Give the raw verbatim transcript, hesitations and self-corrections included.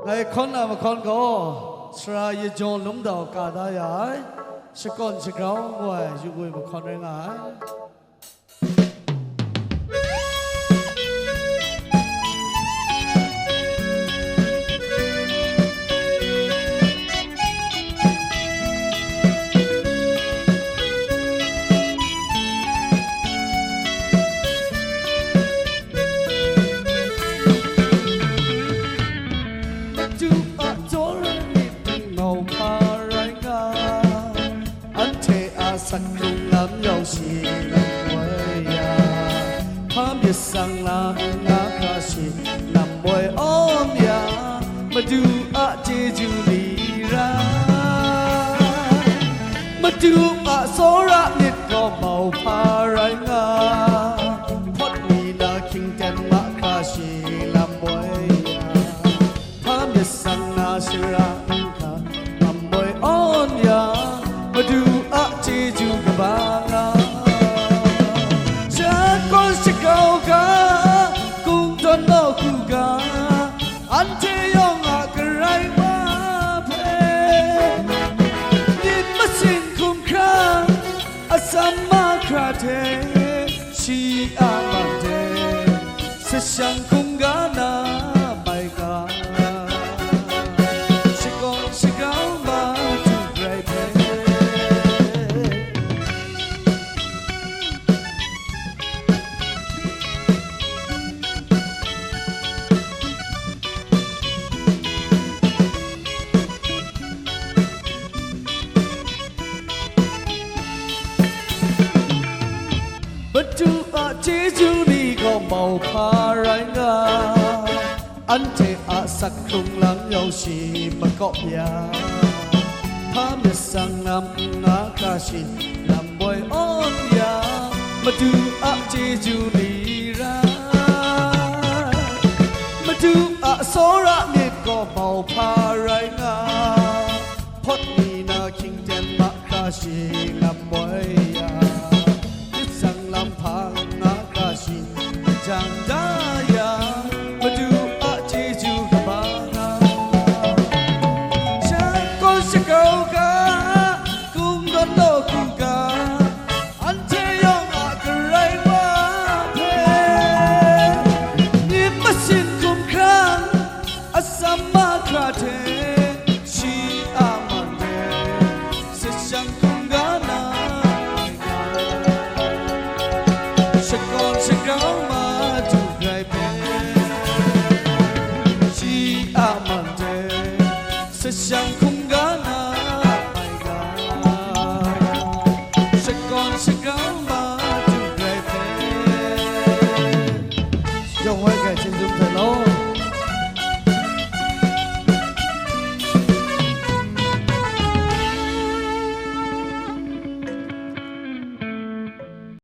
Ngai hkawn na mahkawn gaw, Sara Yajawng Lungdau ka da ya ai, shakawn shagrau ngu ai yu ngwi mahkawn rai nga ai. Madu a tsawra myit mauhpa rai nga, anhte a asak hkrung lam yawng shi lam woi ya, hpa myit sang lam nga hkra shi lam woi awn ya, Madu a chyeju ni rai. Madu a tsawra myit gaw mauhpa rai nga, hpawt ni na hkying ten mahkra shi lam woi ya, hpa myit sang na shara nhka lam woi awn ya, Madu a chyeju kaba nga. Shakawn shagrau ga, kungdawn nawku ga, anhte yawng a Karai Wa hpe, myit masin hkumhkrang atsam mahkra hte, shi a man de, sashang hkungga na mai ga, shakawn shagrau Madu Karai hpe. Madu a chyeju ni gaw mauhpa rai nga, anhte a asak hkrung lam yawng shi makawp ya, hpa myit sang lam n nga hkra shi lam woi awn ya, Madu a chyeju ni rai. Madu a tsawra myit gaw mauhpa rai nga, hpawt ni na hkying ten mahkra shi lam woi ya, myit sang lam hpa nga hkra shi jang da ya, Madu a chyeju kaba nga. Shakawn shagrau ga, kungdawn nawku ga, anhte yawng a Karai Wa hpe, myit masin hkumhkrang atsam mahkra hte, shi a man de, sashang hkungga na mai ga, shakawn shagrau Madu Karai hpe, shi a man de, sashang hkungga na mai ga, shakawn shagrau Madu Karai hpe, yawng woi hkrai